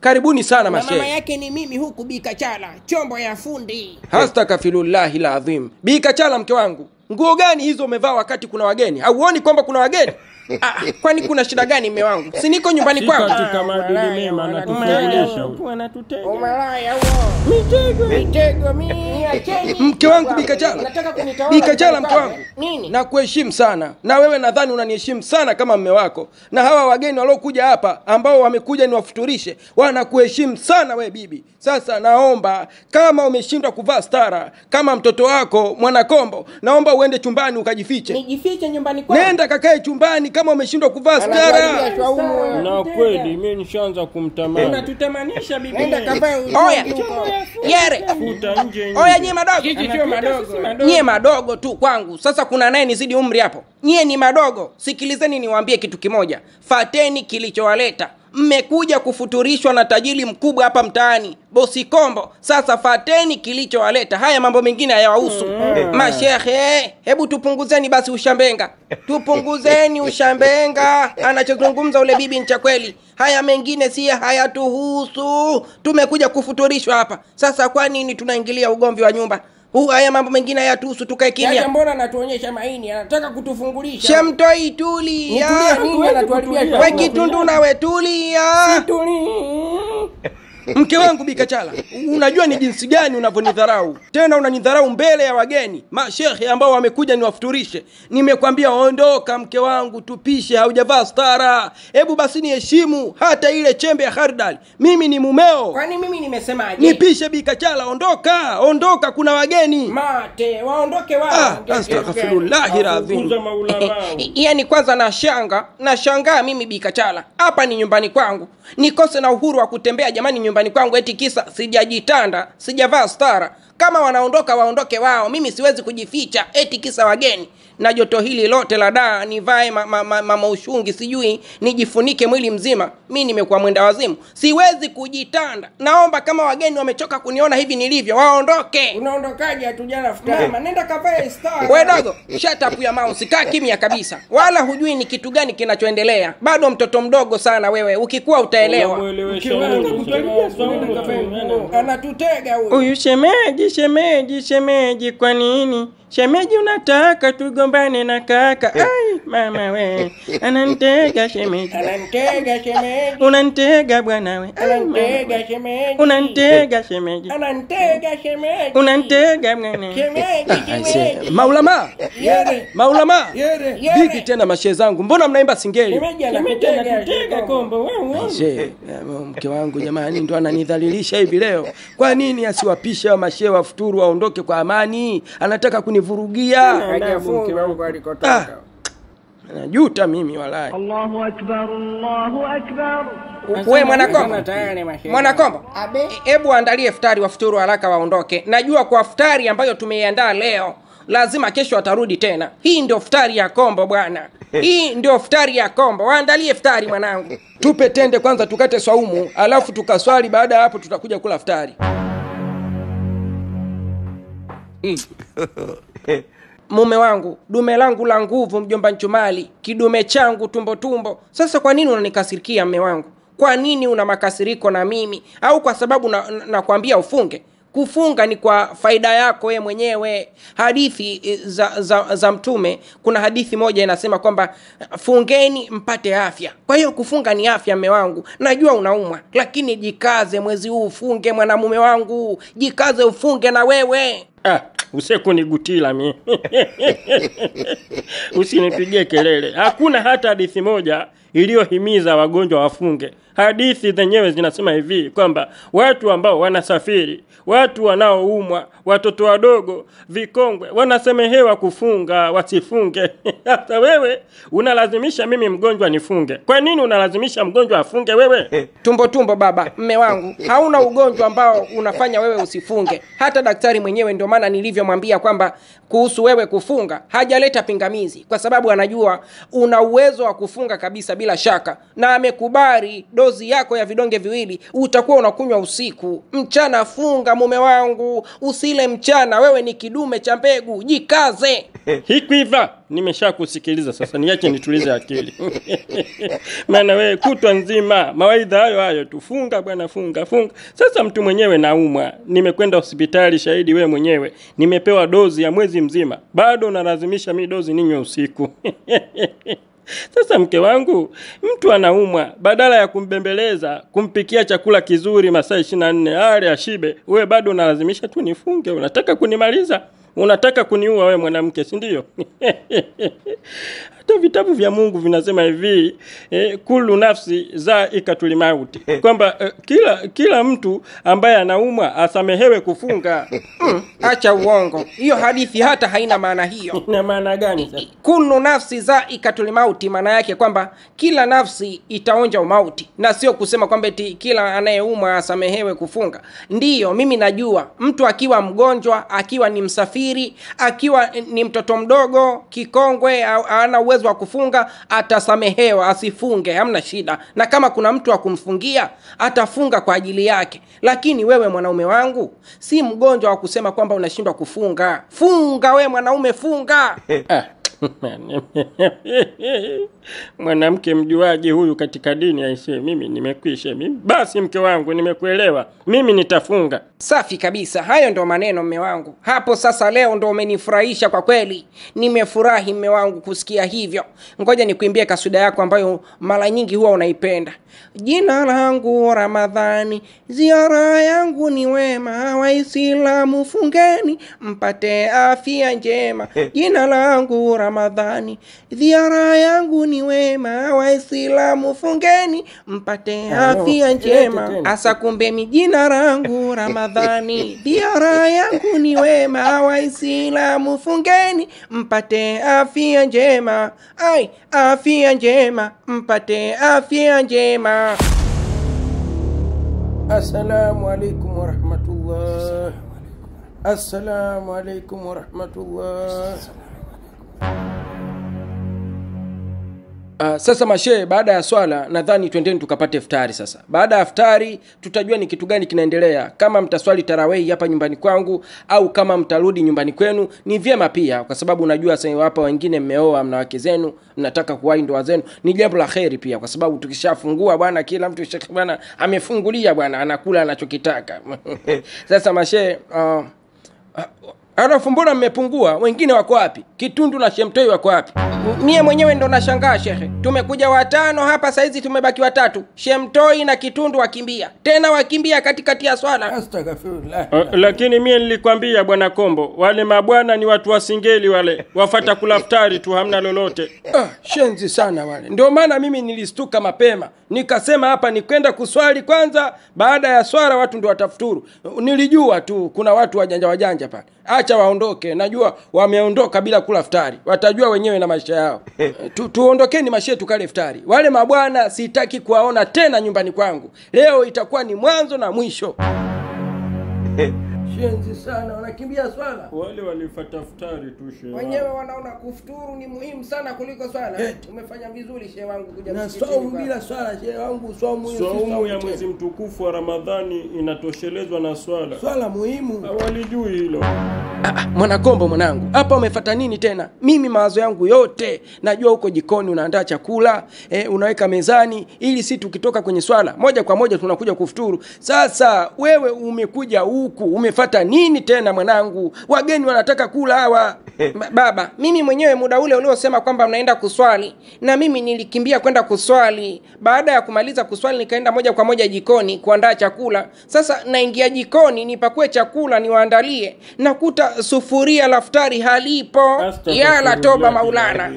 Karibuni sana Na mama mashehe. yake ni mimi huku Bikachala, chombo ya fundi. Hastakfirullahi alazim. Bikachala, mke wangu, nguo gani hizo umevaa wakati kuna wageni? Hauoni kwamba kuna wageni? Ah, kwani kuna shida gani mme wangu? Si niko nyumbani Si kwangu. katika maadili mema anatufungulisha huyu. Umalaya huo. Mitego, mitego mimi acheni. Mke wangu Bikachala. Nataka kunitawala. Bikachala, mke wangu. Nini? Na kuheshimu sana. Na wewe nadhani unaniheshimu sana kama mme wako. Na hawa wageni waliokuja hapa ambao wamekuja niwafuturishe, wanakuheshimu sana we bibi. Sasa naomba kama umeshindwa kuvaa stara kama mtoto wako Mwanakombo, naomba uende chumbani ukajifiche. Nijifiche nyumbani kwangu. Nenda kakae chumbani kama umeshindwa kuvaa stara. Na kweli mimi nishaanza kumtamani. Unatutamanisha bibi. Nenda kavae. Oya. Yere. Futa nje Oya nje. nyie madogo. Sisi sio madogo. Nyie madogo tu kwangu. Sasa kuna naye nizidi umri hapo. Nyie ni madogo. Sikilizeni niwaambie kitu kimoja. Fateni kilichowaleta. Mmekuja kufuturishwa na tajiri mkubwa hapa mtaani, bosi Kombo. Sasa fateni kilichowaleta. Haya mambo mengine hayawahusu. Mashehe, hebu tupunguzeni basi ushambenga. Tupunguzeni ushambenga. Anachozungumza ule bibi ni cha kweli. Haya mengine si hayatuhusu. Tumekuja kufuturishwa hapa. Sasa kwa nini tunaingilia ugomvi wa nyumba? Haya mambo mengine hayatuhusu, tukae kimya. Mbona anatuonyesha maini? Anataka kutufungulisha. Shemtoi tulia. Nini anatuharibia? We kitundu nawe tulia. Mke wangu Bikachala, unajua ni jinsi gani unavyonidharau. Tena unanidharau mbele ya wageni, mashehe ambao wamekuja niwafuturishe. Nimekwambia ondoka mke wangu, tupishe, haujavaa stara. Hebu basi niheshimu hata ile chembe ya khardali. Mimi ni mumeo. Kwani mimi nimesemaje? Nipishe Bikachala, ondoka, ondoka, kuna wageni. Mate, waondoke wao. Ah, astaghfirullahi alazim. Kuza maulama. Yaani kwanza nashangaa mimi Bikachala. Hapa ni nyumbani kwangu. Nikose na uhuru wa kutembea jamani nyumbani kwangu eti kisa sijajitanda, sijavaa stara. Kama wanaondoka waondoke wao, mimi siwezi kujificha eti kisa wageni. Na joto hili lote la daa nivae maushungi sijui nijifunike mwili mzima. Mimi nimekuwa mwenda wazimu. Siwezi kujitanda. Naomba kama wageni wamechoka kuniona hivi nilivyo, waondoke. Unaondokaje hatujala futari? Mama, nenda kavae stara. We dogo, shut up ya mouse, kaa kimya kabisa. Wala hujui ni kitu gani kinachoendelea. Bado mtoto mdogo sana wewe, ukikua utaelewa. Unamuelewesha nini? Anatutega huyu. Huyu shemeji, shemeji, shemeji, kwa nini? Shemeji unataka tugombane na kaka. Ai, mama we. Ananitega shemeji. Ananitega shemeji. Unanitega bwana we. Ai, mama we. Ananitega shemeji. Unanitega shemeji. Ananitega shemeji. Unanitega bwana. Shemeji, shemeji. Maulama, Yere. maulama. Yere. Vipi tena mashehe zangu? Mbona mnaimba singeli? Shemeji anakutega Kombo wewe. Shehe, mke wangu jamani ndo ananidhalilisha hivi leo. Kwa nini asiwapishe wa mashehe wafuturu waondoke kwa amani? Anataka kunivurugia. Hajafunga huko alikotoka. Najuta mimi walai. Allahu akbar, Allahu akbar. We Mwanakombo, Tayari mashehe. Mwanakombo, hebu andalie iftari wafuturu haraka waondoke. Najua kwa iftari ambayo tumeiandaa leo lazima kesho atarudi tena. Hii ndio iftari ya Kombo bwana. Hii ndio iftari ya Kombo. Waandalie iftari mwanangu. Tupe tende kwanza tukate swaumu, alafu tukaswali, baada ya hapo tutakuja kula iftari. Mume wangu, dume langu la nguvu, mjomba Nchumali, kidume changu tumbo tumbo. Sasa kwa nini unanikasirikia mume wangu? Kwa nini una makasiriko na mimi? Au kwa sababu nakwambia ufunge? Kufunga ni kwa faida yako wewe mwenyewe. Hadithi za Mtume, kuna hadithi moja inasema kwamba fungeni mpate afya. Kwa hiyo kufunga ni afya mume wangu. Najua unaumwa, lakini jikaze mwezi huu ufunge mwanamume wangu. Jikaze ufunge na wewe. Ah, usikunigutila mimi. Usinipigie kelele. Hakuna hata hadithi moja iliyohimiza wagonjwa wafunge. Hadithi zenyewe zinasema hivi kwamba watu ambao wanasafiri, watu wanaoumwa, watoto wadogo, vikongwe wanasemehewa kufunga, wasifunge. Hata wewe unalazimisha mimi mgonjwa nifunge. Kwa nini unalazimisha mgonjwa afunge wewe? Tumbo tumbo baba, mme wangu, hauna ugonjwa ambao unafanya wewe usifunge. Hata daktari mwenyewe ndio maana nilivyomwambia kwamba kuhusu wewe kufunga, hajaleta pingamizi kwa sababu anajua una uwezo wa kufunga kabisa bila shaka, na amekubali Dozi yako ya vidonge 2 utakuwa unakunywa usiku. Mchana funga mume wangu, usile mchana, wewe ni kidume cha mbegu, jikaze. Hikwiva, nimeshakusikiliza sasa, niache nitulize akili. Maana wewe kutwa nzima mawaidha hayo hayo tu, funga bwana, funga funga. Sasa mtu mwenyewe naumwa, nimekwenda hospitali, shahidi wewe mwenyewe, nimepewa dozi ya mwezi mzima, bado unalazimisha mimi dozi ninywe usiku. Sasa mke wangu, mtu anaumwa, badala ya kumbembeleza, kumpikia chakula kizuri masaa 24, ale ashibe, wewe bado unalazimisha tu nifunge. Unataka kunimaliza? Unataka kuniua wewe mwanamke, si ndio? Hata vitabu vya Mungu vinasema hivi, kullu nafsi zaikatul mauti, kwamba kila mtu ambaye anaumwa asamehewe kufunga. Acha uongo. Hiyo hadithi hata haina maana hiyo. Ina maana gani sasa? Kullu nafsi zaikatul mauti maana yake kwamba kila nafsi itaonja umauti, na sio kusema kwamba eti kila anayeumwa asamehewe kufunga. Ndiyo, mimi najua mtu akiwa mgonjwa, akiwa ni msafiri, akiwa ni mtoto mdogo, kikongwe, hana uwezo wa kufunga, atasamehewa asifunge, hamna shida. Na kama kuna mtu wa kumfungia, atafunga kwa ajili yake. Lakini wewe mwanaume wangu, si mgonjwa wa kusema kwamba unashindwa kufunga. Funga we mwanaume, funga. Mwanamke mjuaji huyu katika dini aisee, mimi nimekwisha mimi. Basi mke wangu, nimekuelewa. Mimi nitafunga. Safi kabisa. Hayo ndo maneno mme wangu. Hapo sasa leo ndo umenifurahisha kwa kweli. Nimefurahi mme wangu kusikia hivyo. Ngoja nikuimbie kasuda yako ambayo mara nyingi huwa unaipenda. Jina langu Ramadhani, ziara yangu ni wema, Waislamu fungeni mpate afya njema. Jina langu Ramadhani, ziara yangu ni wema, Waislamu fungeni mpate afya njema. Asa kumbe mi jina langu Ramadhani, ziara yangu ni wema, Waislamu fungeni mpate afya njema. Ai, afya njema, mpate afya njema. Assalamu alaikum warahmatullah. Assalamu alaikum warahmatullah. Sasa mashehe, baada ya swala nadhani twendeni tukapate iftari sasa. Baada ya iftari tutajua ni kitu gani kinaendelea. Kama mtaswali tarawih hapa nyumbani kwangu au kama mtarudi nyumbani kwenu ni vyema pia, kwa sababu unajua sasa hapa wengine mmeoa, mna wake zenu, mnataka kuwahi ndoa zenu, ni jambo la kheri pia, kwa sababu tukishafungua bwana, kila mtu shekhi bwana amefungulia bwana, anakula anachokitaka. Sasa mashehe, alafu mbona mmepungua? Wengine wako wapi? Kitundu na Shemtoi wako wapi? Mie mwenyewe ndo nashangaa shehe. Tumekuja 5 hapa saizi tumebaki 3. Shemtoi na Kitundu wakimbia. Tena wakimbia katikati ya swala. Astaghfirullah. Lakini mie nilikwambia bwana Kombo, wale mabwana ni watu wasingeli wale. Wafata kulaftari tu, hamna lolote. Shenzi sana wale. Ndio maana mimi nilistuka mapema. Nikasema hapa ni kwenda kuswali kwanza, baada ya swala watu ndio watafuturu. Nilijua tu kuna watu wajanja wajanja pale. Acha waondoke, najua wameondoka bila kula iftari. Watajua wenyewe na maisha yao. Tuondokeni mashehe tukale iftari. Wale mabwana sitaki kuwaona tena nyumbani kwangu. Leo itakuwa ni mwanzo na mwisho. Shenzi sana, wanakimbia swala. Wale walifuata iftari tu shehe. Wenyewe wanaona kufuturu ni muhimu sana kuliko swala. Umefanya vizuri shehe wangu kuja msikitini. Na swaumu bila swala shehe wangu, swaumu ya mwezi mtukufu wa Ramadhani inatoshelezwa na swala. Swala muhimu. Hawalijui hilo. Mwanakombo mwanangu, hapa umefuata nini tena? Mimi mawazo yangu yote najua huko jikoni unaandaa chakula, unaweka mezani ili si tukitoka kwenye swala moja kwa moja tunakuja kufuturu. Sasa wewe umekuja huku umefuata nini tena mwanangu? Wageni wanataka kula hawa. Baba, mimi mwenyewe muda ule uliosema kwamba mnaenda kuswali, na mimi nilikimbia kwenda kuswali. Baada ya kumaliza kuswali nikaenda moja kwa moja jikoni kuandaa chakula. Sasa naingia jikoni nipakue chakula niwaandalie, nakuta sufuria la iftari halipo. Yala toba Maulana.